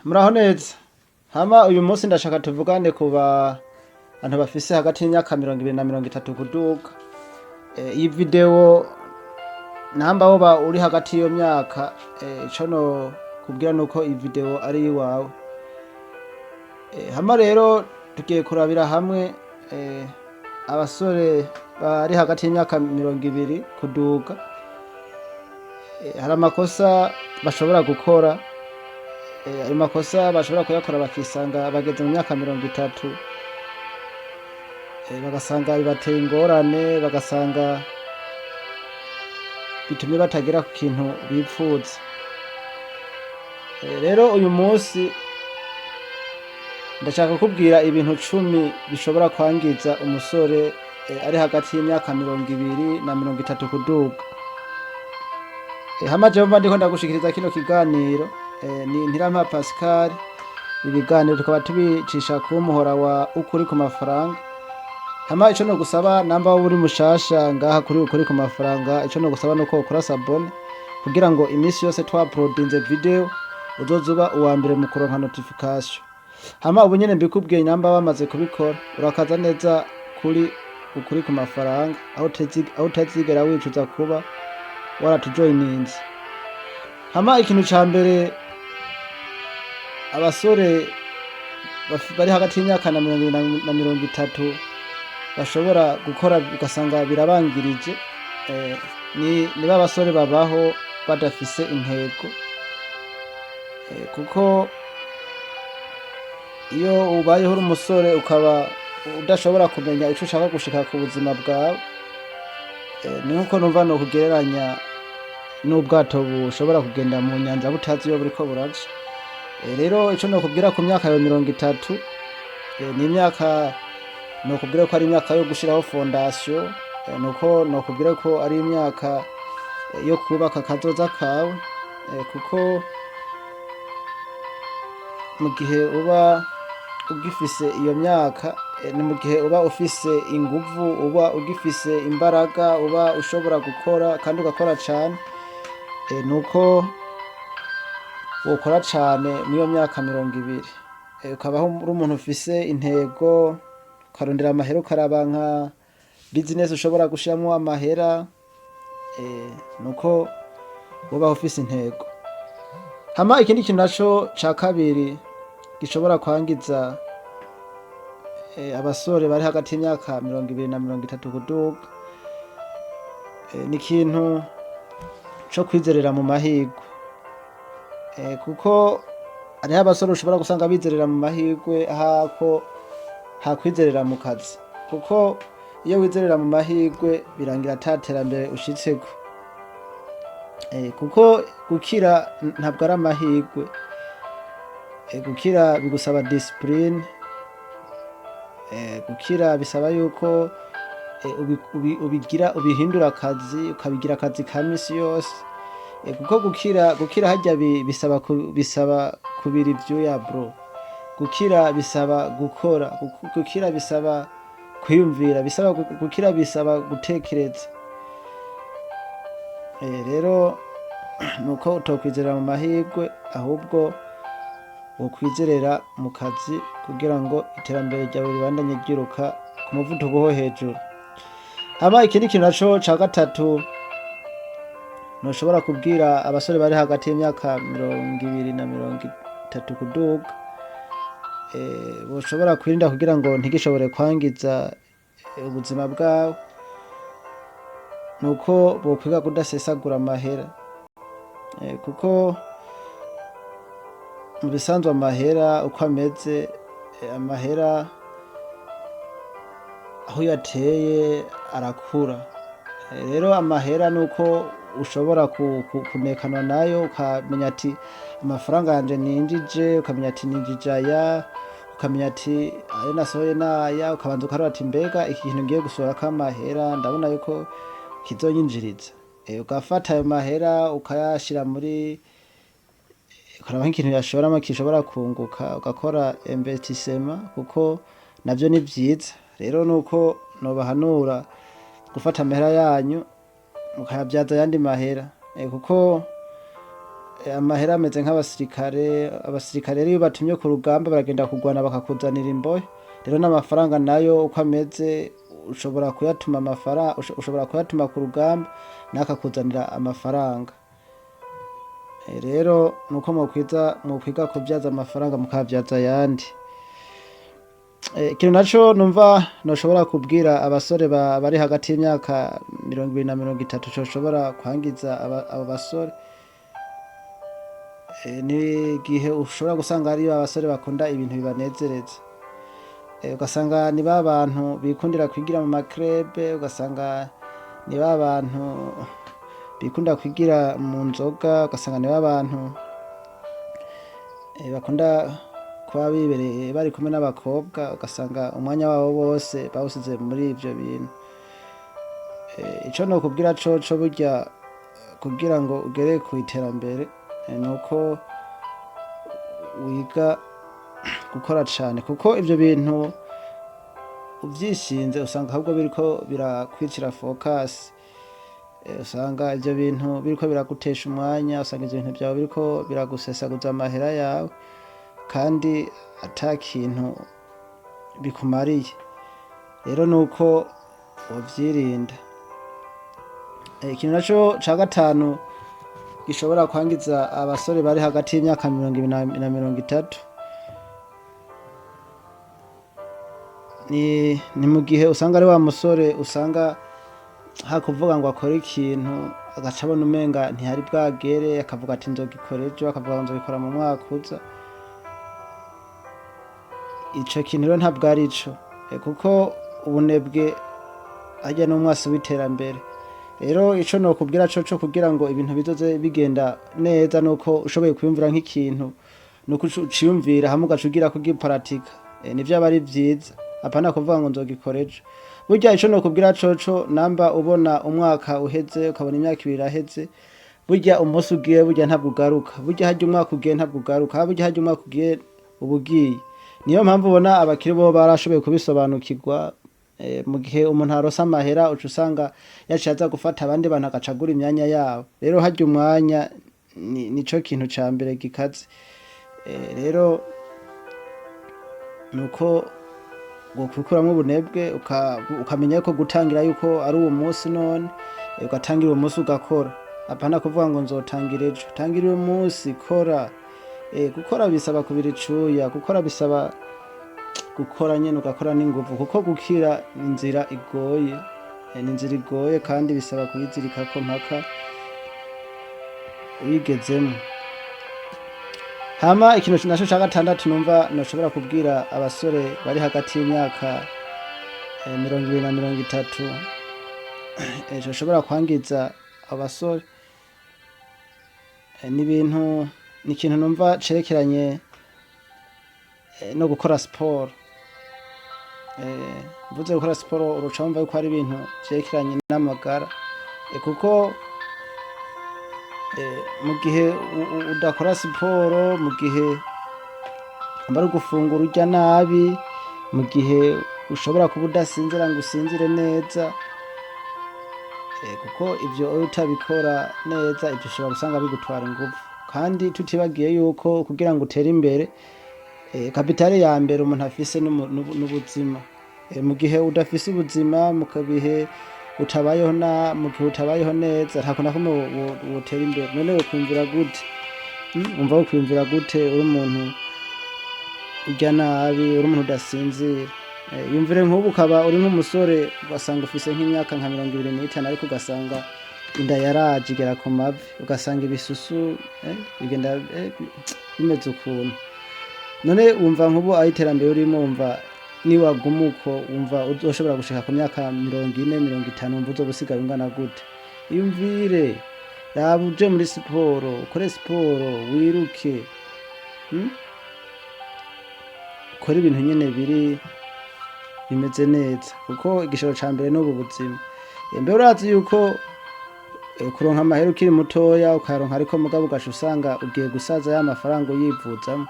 Muraho neza. Hama uyu munsi ndashaka tuvugane ku bantu bafise hagati y'imyaka 20 na 30 kuduga. Iyi video namba woba uri hagati y'iyo myaka, ico no kubwira nuko iyi video ari iwawe. Hama rero tugiye kurabira hamwe abasore bari hagati y'imyaka 20 kuduga. Hari amakosa bashobora gukora, ayo makosa bashobora kuyakora bakisanga bageze mu myaka 30, bagasanga bibateye ingorane, bagasanga bitumye batagera ku kintu bipfuza. Rero uyu munsi ndashaka kukubwira ibintu 10 bishobora kwangiza umusore ari hagati y'imyaka 20 na 30 kuduga. Hama jewe mba ndiko ndagushikiriza kino kiganiro, ni Ntirampa Pascal. Ibiganiro tukaba tubicisha ku muhora wa Ukuri ku Mafaranga. Hama ico nogusaba, namba wowe uri mushasha ngaha kuri Ukuri ku Mafaranga, ico nogusaba nuko wokora s'abonner kugira ngo imisi yose twa-uploadinze video uzoze uba uwa mbere mu kuronka notification. Hama ubu nyene mbikubwiye, namba wamaze kubikora, urakaza neza kuri Ukuri ku Mafaranga, aho utazigera wicuza kuba waratujoyininze. Hama ikintu ca mbere abasore bari hagati y'imyaka na 20 na 30 bashobora gukora ugasanga birabangirije, ni ba basore babaho badafise intego, kuko iyo ubayeho uri umusore ukaba udashobora kumenya ico ushaka gushika ku buzima bwawe, ni nkuko numva nokugereranya n'ubwato bushobora kugenda mu nyanja butazi iyo buriko buraja. Rero ico nokubwira ku myaka yawe 30, ni imyaka nokubwira ko ari imyaka yo gushiraho fondation, nuko nokubwira ko ari imyaka yo kubaka akazoza kawe, kuko mu gihe uba ugifise iyo myaka, ni mu gihe uba ufise inguvu, uba ugifise imbaraga, uba ushobora gukora kandi ugakora cane, nuko wokora cane mw'iyo myaka 20, ukabaho uri umuntu ufise intego, ukarondera amahera, ukaraba nka business ushobora gushiramwo amahera, nuko wobaho ufise intego. Hama ikindi kintu naco ca kabiri gishobora kwangiza abasore bari hagati y'imyaka 20 na 30 kuduga, ni ikintu co kwizerera mu mahirwe, kuko hariho abasore ushobora gusanga bizerera mu mahirwe hako hakwizerera mu kazi, kuko iyo wizerera mu mahirwe birangira ata terambere ushitseko, kuko gukira ntabwo ari amahirwe, gukira bigusaba discipline, gukira bisaba yuko ubigira ubihindura akazi, ukabigira akazi ka misi yose, kuko gukira harya bisaba kubira ivyuya, bro. Gukira bisaba gukora, gukira bisaba kwiyumvira, bisaba gukira bisaba gutekereza. Rero nuko utokwizerera mu mahirwe, ahubwo wokwizerera mu kazi kugira ngo iterambere ryawe ribandanye ryiruka ku muvuduko wo hejuru. Hama ikindi kintu naco ca gatatu ntushobora kubwira abasore bari hagati y'imyaka 20 na 30 kuduga, boshobora kwirinda kugira ngo ntigishobore kwangiza ubuzima bwabo, nuko bokwiga kudasesagura amahera, kuko mu bisanzwe amahera uko ameze, amahera aho uyateye arakura. Rero amahera nuko ushobora kunekanwa nayo, ukamenya ati amafaranga yanje ninjije, ukamenya ati ninjije aya, ukamenya ati ayo nasohoye naya, ukabanza ukaraba ati mbega iki kintu ngiye gusohorako amahera ndabona yuko kizonyinjiriza, ugafata ayo mahera ukayashira muri, ukaraba nk'ikintu yashoramo gishobora kunguka, ugakora investissement, kuko navyo ni vyiza. Rero nuko nobahanura gufata amahera yanyu mukayabyaza ayandi mahera, kuko Amahera ameze nk'abasirikare. Abasirikare rero iyo batumye ku rugamba baragenda kurwana bakakuzanira imbohe. Rero n'amafaranga nayo uko ameze, ushobora kuyatuma amafaranga, ushobora kuyatuma ku rugamba nawe akakuzanira amafaranga. Rero nuko mwokwiza, mwokwiga kubyaza amafaranga mukayabyaza ayandi. Ikintu naco numva noshobora kubwira abasore bari hagati y'imyaka 20 na 30 coshobora kwangiza abo basore, ni igihe ushobora gusanga hariyo abasore bakunda ibintu bibanezereza. Ugasanga ni ba bantu bikundira kwigira mu ma club, ugasanga ni ba bantu bikunda kwigira mu nzoga, ugasanga ni ba bantu bakunda kuba bibereye bari kumwe n'abakobwa, ugasanga umwanya wabo wose bawusize muri ivyo bintu. Ico nokubwira coco, burya kugira ngo ugere ku iterambere, nuko wiga gukora cane, kuko ivyo bintu uvyishinze usanga ahubwo biriko birakwicira focus. Usanga ivyo bintu biriko biragutesha umwanya, usanga ivyo bintu vyawe biriko biragusesaguza amahera yawe kandi ata kintu bikumariye. Rero nuko wovyirinda. Ikintu naco ca gatanu gishobora kwangiza abasore bari hagati y'imyaka 20 na 30, ni mu gihe usanga ari wa musore usanga hakuvuga ngo akore ikintu, agaca abona umenga ntihari bwagere, akavuga ati nzogikora ejo, akavuga ngo nzogikora mu mwaka uza. Ico kintu rero ntabwo ari co, kuko ubunebwe harya n'umwasi w'iterambere. Rero ico nokubwira coco kugira ngo ibintu bizoze bigenda neza, nuko ushoboye kwiyumvira nk'ikintu, nuko uciyumvira hamwe ugaca ugira kugiparatika, nivyo aba ari vyiza, apana kuvuga ngo nzogikora ejo. Burya ico nokubwira coco, namba ubona umwaka uheze, ukabona imyaka 2 iraheze, burya umunsi ugiye burya ntabwo ugaruka. Burya harya umwaka ugiye ntabwo ugaruka, burya harya umwaka ugiye uba ugiye. Niyo mpamvu ubona abakire bo barashoboye kubisobanukirwa. Mu gihe umuntu aronse amahera, uca usanga yaciye aza gufata abandi bantu, agaca agura imyanya yabo. Rero harya umwanya nico kintu ca mbere gikaze. Rero nuko wokwikuramwo ubunebwe, ukamenya yuko gutangira yuko ari uwo munsi none, ugatangira uwo munsi ugakora, apana kuvuga ngo nzotangira ejo. Tangira uyu munsi, kora. Gukora bisaba kubira icuya, gukora bisaba gukora nyene, ugakora n'inguvu, kuko gukira ni inzira igoye. Ni inzira igoye kandi bisaba kuyizirikako mpaka uyigezemwo. Hama ikintu naco ca gatandatu numva noshobora kubwira abasore bari hagati y'imyaka 20 na 30, coshobora kwangiza abasore, ni ibintu, ni ikintu numva cerekeranye no gukora siporo. Mvuze gukora siporo, uruca wumva yuko ari ibintu vyerekeranye n'amagara, kuko mu gihe udakora siporo, mu gihe ari ugufungura urya nabi, mu gihe ushobora kuba udasinzira ngo usinzire neza, kuko ivyo iyo utabikora neza, ivyo ushobora gusanga bigutwara inguvu. Kandi tutibagiye yuko kugira ngo utere imbere, capital ya mbere umuntu afise n'ubuzima. Mu gihe udafise ubuzima, mu bihe utabayeho na mu gihe utabayeho neza, nta kuntu na kumwe wotera imbere. None wokwiyumvira gute? Wumva wokwiyumvira gute uri umuntu urya nabi, uri umuntu udasinzira? Yumvire nk'ubu ukaba uri nk'umusore, ugasanga ufise nk'imyaka nka 25, ariko ugasanga inda yaraje igera ku mavi, ugasanga ibisusu bigenda bimeze ukuntu. None wumva nk'ubu aho iterambere urimo, wumva niwaguma uko, wumva uzoshobora gushika ku myaka 40, 50, wumva uzoba usigaye ungana gute? Iyumvire, raba uje muri siporo, ukore siporo, wiruke, Ukore ibintu nyene biri bimeze neza, kuko igishoro ca mbere n'ubu buzima. Mbe urazi yuko kuronka amahera ukiri mutoya ukayaronka, ariko mugabo ugaca usanga ugiye gusaza ya mafaranga uyivuzamwo?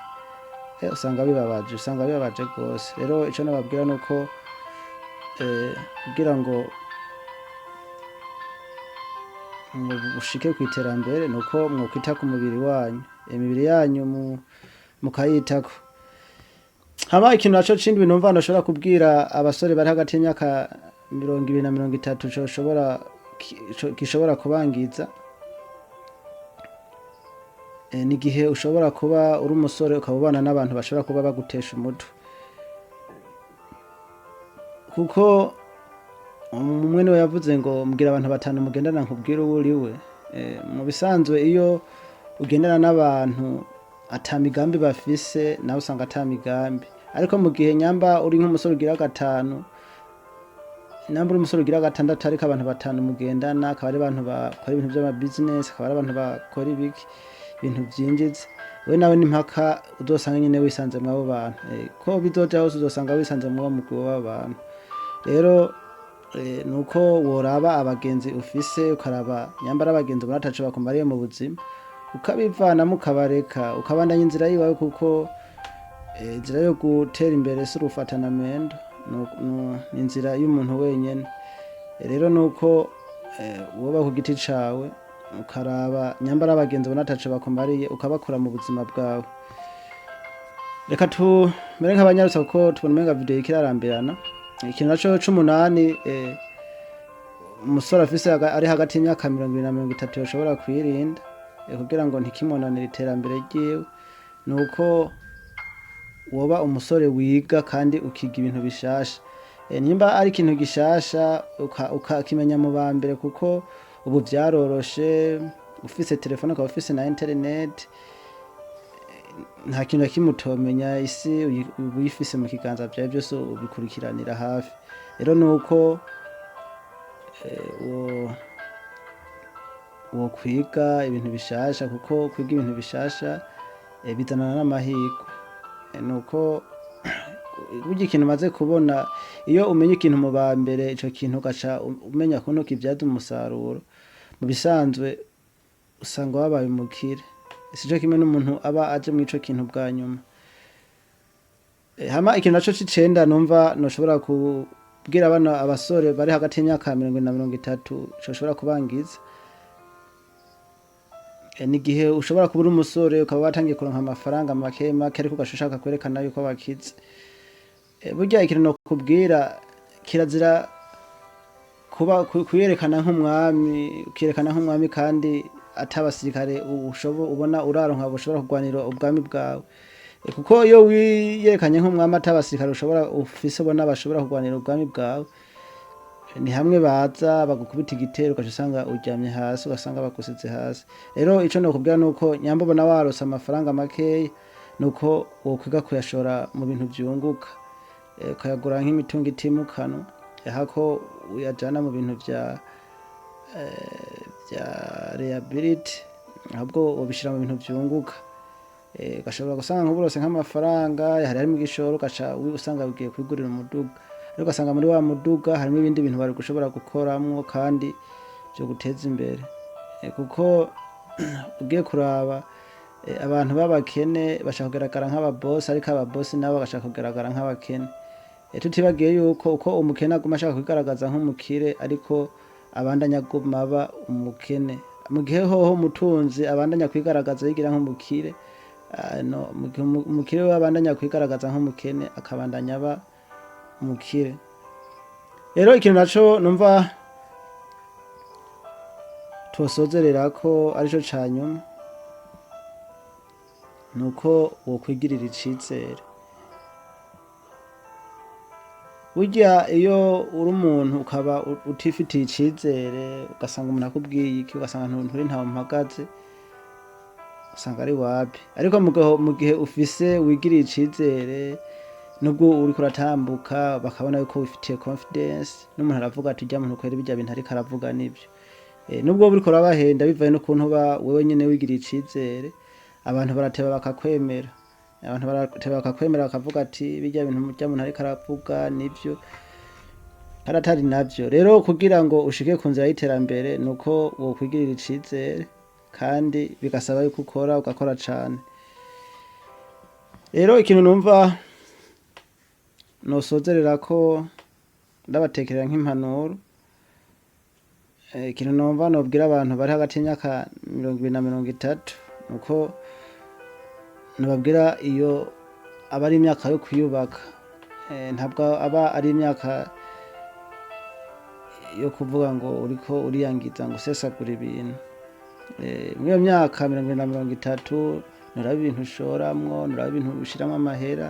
Usanga bibabaje, usanga bibabaje gose. Rero ico nobabwira nuko kugira ngo Mushike ku iterambere nuko mwokwita ku mubiri wanyu, imibiri yanyu mukayitako. Hama ikintu naco cindi numva nashobora kubwira abasore bari hagati y'imyaka 20 na 30 coshobora gishobora kubangiza, ni igihe ushobora kuba uri umusore ukaba ubana n'abantu bashobora kuba bagutesha umutwe, kuko umwe niwe yavuze ngo: "Mbwira abantu batanu mugendana nkubwire uwo uriwe." Mu bisanzwe iyo ugendana n'abantu ata migambi bafise, nawe usanga ata migambi. Ariko mu gihe nyamba uri nk'umusore ugira gatanu, nyamba uri umusore ugira gatandatu, ariko abantu batanu mugendana akaba ari abantu bakora ibintu vy'ama business, akaba ari abantu bakora ibiki, ibintu vyinjiza, we nawe n'impaka uzosanga nyene wisanze mw'abo bantu. Ko bizoja hose uzosanga wisanze mw'uwo mugwi w'abantu. Rero nuko woraba abagenzi ufise, ukaraba nyamba ari abagenzi ubona ataco bakumariye mu buzima, ukabivanamo, ukabareka, ukabandanya inzira yiwawe, kuko inzira yo gutera imbere si urufatana mendo, ni inzira y'umuntu wenyene. Rero nuko woba ku giti cawe, ukaraba nyamba ari abagenzi ubona ataco bakumariye, ukabakura mu buzima bwawe. Reka tumere nk'abanyarutsa kuko tubona umenga video iriko irarambirana. Ikintu naco c'umunani, umusore afise ari hagati y'imyaka 20 na 30 yoshobora kwirinda, kugira ngo ntikimononere iterambere ryiwe, nuko woba umusore wiga kandi ukiga ibintu bishasha. Nimba ari ikintu gishasha ukakimenya mu ba mbere, kuko ubu vyaroroshe, ufise telefone ukaba ufise na internet, nta kintu na kimwe utomenya. Isi uba uyifise mu kiganza vyawe, vyose ubikurikiranira hafi. Rero nuko wokwiga ibintu bishasha, kuko kwiga ibintu bishasha bizanana n'amahirwe. Nuko burya ikintu umaze kubona, iyo umenye ikintu mu ba mbere, ico kintu ugaca umenya ukuntu kivyaza umusaruro, mu bisanzwe usanga wabaye umukire. Sico kimwe n'umuntu aba aje mw'ico kintu bwa nyuma. Hama ikintu naco c'icenda numva noshobora kubwira bano abasore bari hagati y'imyaka 20 na 30 coshobora kubangiza, ni igihe ushobora kuba uri umusore ukaba watangiye kuronka amafaranga make make, ariko ugaca ushaka kwerekana yuko wakize. Burya ikintu nokubwira, kirazira kuba kwiyerekana nk'umwami, ukiyerekana nk'umwami kandi ata abasirikare ubona uraronka boshobora kurwanira ubwami bwawe. Kuko iyo wiyerekanye nk'umwami ata abasirikare ushobora ufise ubona bashobora kurwanira ubwami bwawe, ni hamwe baza bagukubita igitero, ugaca usanga uryamye hasi, ugasanga bagusize hasi. Rero ico nokubwira nuko nyamba ubona warose amafaranga makeya, nuko wokwiga kuyashora mu bintu vyunguka, ukayagura nk'imitungo itimukanwa, hako uyajana mu bintu vya liability, ahubwo wobishira mu bintu vyunguka. Ugashobora gusanga nk'uburose nk'amafaranga hari harimwo igishoro, ugaca usanga ugiye kwigurira umuduga, ariko ugasanga muri wa muduga harimwo ibindi bintu bari gushobora gukoramwo kandi vyo guteza imbere. Kuko ugiye kuraba, abantu b'abakene bashaka kugaragara nk'ababosi, ariko ababosi nabo bagashaka kugaragara nk'abakene. Tutibagiye yuko uko umukene aguma ashaka kwigaragaza nk'umukire, ariko abandanya aguma aba umukene, mu gihe hoho umutunzi abandanya kwigaragaza yigira nk'umukire, no, mu gihe umukire we abandanya kwigaragaza nk'umukene, akabandanya aba umukire. Rero ikintu naco numva twosozererako arico ca nyuma, nuko wokwigirira icizere. Burya iyo uri umuntu ukaba utifitiye icizere, ugasanga umuntu akubwiye iki, ugasanga nturi ntaho mpagaze, usanga ari wapi. Ariko mu gihe ufise wigiriye icizere, nubwo uriko uratambuka bakabona yuko wifitiye confidence, n'umuntu aravuga ati: "Urya muntu kweri birya bintu ariko aravuga nivyo." Nubwo woba uriko urabahenda, bivaye n'ukuntu uba wewe nyene wigiriye icizere, abantu barateba bakakwemera. Abantu barateba bakakwemera, bakavuga ati: "Birya bintu urya muntu ariko aravuga nivyo," kandi atari navyo. Rero kugira ngo ushike ku nzira y'iterambere, nuko wokwigirira icizere, kandi bigasaba yuko ukora, ugakora cane. Rero ikintu numva nosozererako ndabatekerera nk'impanuro, Ikintu numva nobwira abantu bari hagati y'imyaka 20 na 30 nuko nobabwira iyo aba ari imyaka yo kwiyubaka. Ntabwo aba ari imyaka yo kuvuga ngo uriko uriyangiza ngo usesagura ibintu. Muri iyo myaka 20 na 30 nturaba ibintu ushoramwo, nturaba ibintu ushiramwo amahera,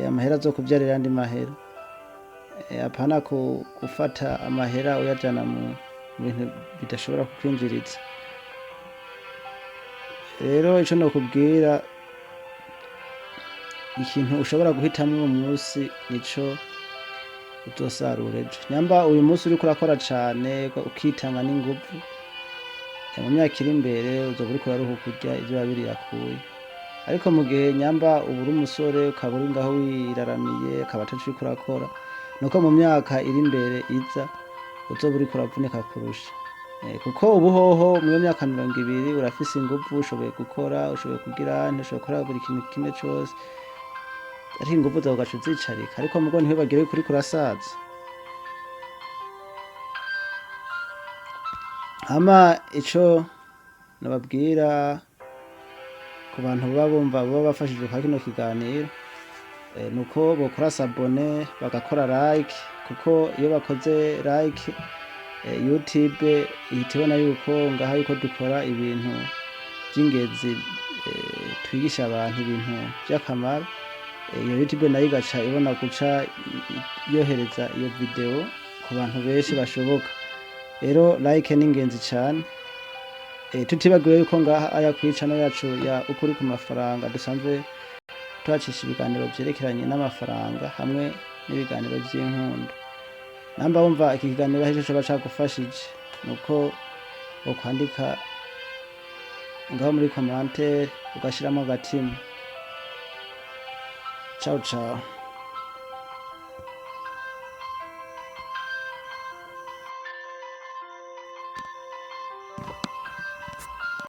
amahera azokuvyarira ayandi mahera. Apana gufata amahera uyajana mu bintu bidashobora kukwinjiriza. Rero ico nokubwira, ikintu ushobora guhitamwo uwo musi nico uzosarura ejo. Nyamba uyu musi uriko urakora cane ukitanga n'inguvu, mu myaka iri imbere uzoba uriko uraruhuka urya ivyo wabiriye akuya. Ariko mu gihe nyamba uba uri umusore ukaba uri ngaho wiraramiye akaba ataco uriko urakora, nuko mu myaka iri imbere iza uzoba uriko uravunika kurusha. Kuko ubu hoho muri iyo myaka 20 urafise inguvu, ushoboye gukora, ushoboye kugira nte, ushoboye gukora buri kintu kimwe cose, ariko inguvu zawe ugaca uzicarika. Ariko mugo ntiwibagire yuko uriko urasaza. Hama ico nobabwira ku bantu baba bumva boba bafashijwe kwa kino kiganiro, nuko bokora s'abonner, bagakora like, kuko iyo bakoze like, YouTube ihita ibona yuko ngaha yuko dukora ibintu vy'ingenzi, twigisha abantu ibintu vy'akamaro. Iyo YouTube nayo igaca ibona guca yohereza iyo video ku bantu benshi bashoboka. Rero like ni ingenzi cane. Tutibagiwe yuko ngaha aya kuri channel yacu ya Ukuri ku mafaranga dusanzwe tuhacisha ibiganiro vyerekeranye n'amafaranga hamwe n'ibiganiro vy'inkundo. Namba wumva iki kiganiro hari ico coba cagufashije, nuko wokwandika ngaho muri commentaire ugashiramwo agatima. Ciao ciao.